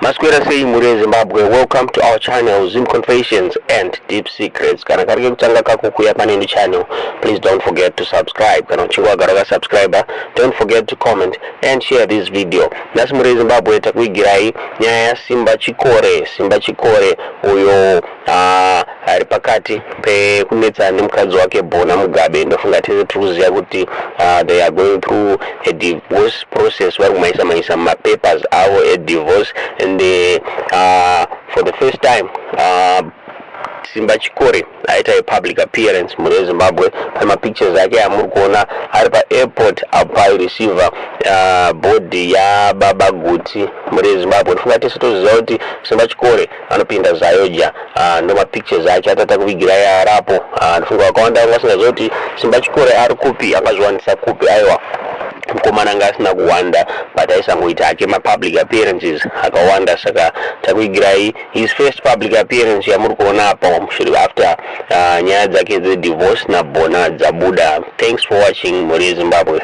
Maswera sei mhuri yeZimbabwe, welcome to our channel, Zim Confessions and Deep Secrets. Kana kari kekutanga kako kuuya pane new channel, please don't forget to subscribe. Kana uchinge wagara wakasubscribe, don't forget to comment and share this video. Nhasi mhuri yeZimbabwe takuigirai nyaya yaSimba Chikore. Simba Chikore uyo ari pakati pekunetsana nemukadzi wake Bona Mugabe. Ndofunga tese tiri kuziva kuti they are going through a divorce process, vari kumaisa maisa mapapers avo edivorce, and for the first time Simba Chikore aita a public appearance. Mhuri yeZimbabwe, pane mapictures ake amuri kuona ari paairport apo aireceiva body yababa Guti. Mhuri yeZimbabwe, ndofunga tese toziva kuti Simba Chikore anopinda ZAOGA. Ndo mapictures ake atata kuvigirai arapo. Ndofunga vakawanda vanga vasingaziva kuti Simba Chikore ari kupi, angazviwanisa kupi. Aiwa, mukomana anga asina kuwanda, but aisangoita hake mapublic appearances akawanda, saka takuigirai his first public appearance yamuri kuona apa mushure after nyaya dzake dzedivorce naBona dzabuda. Thanks for watching, mhuri yeZimbabwe.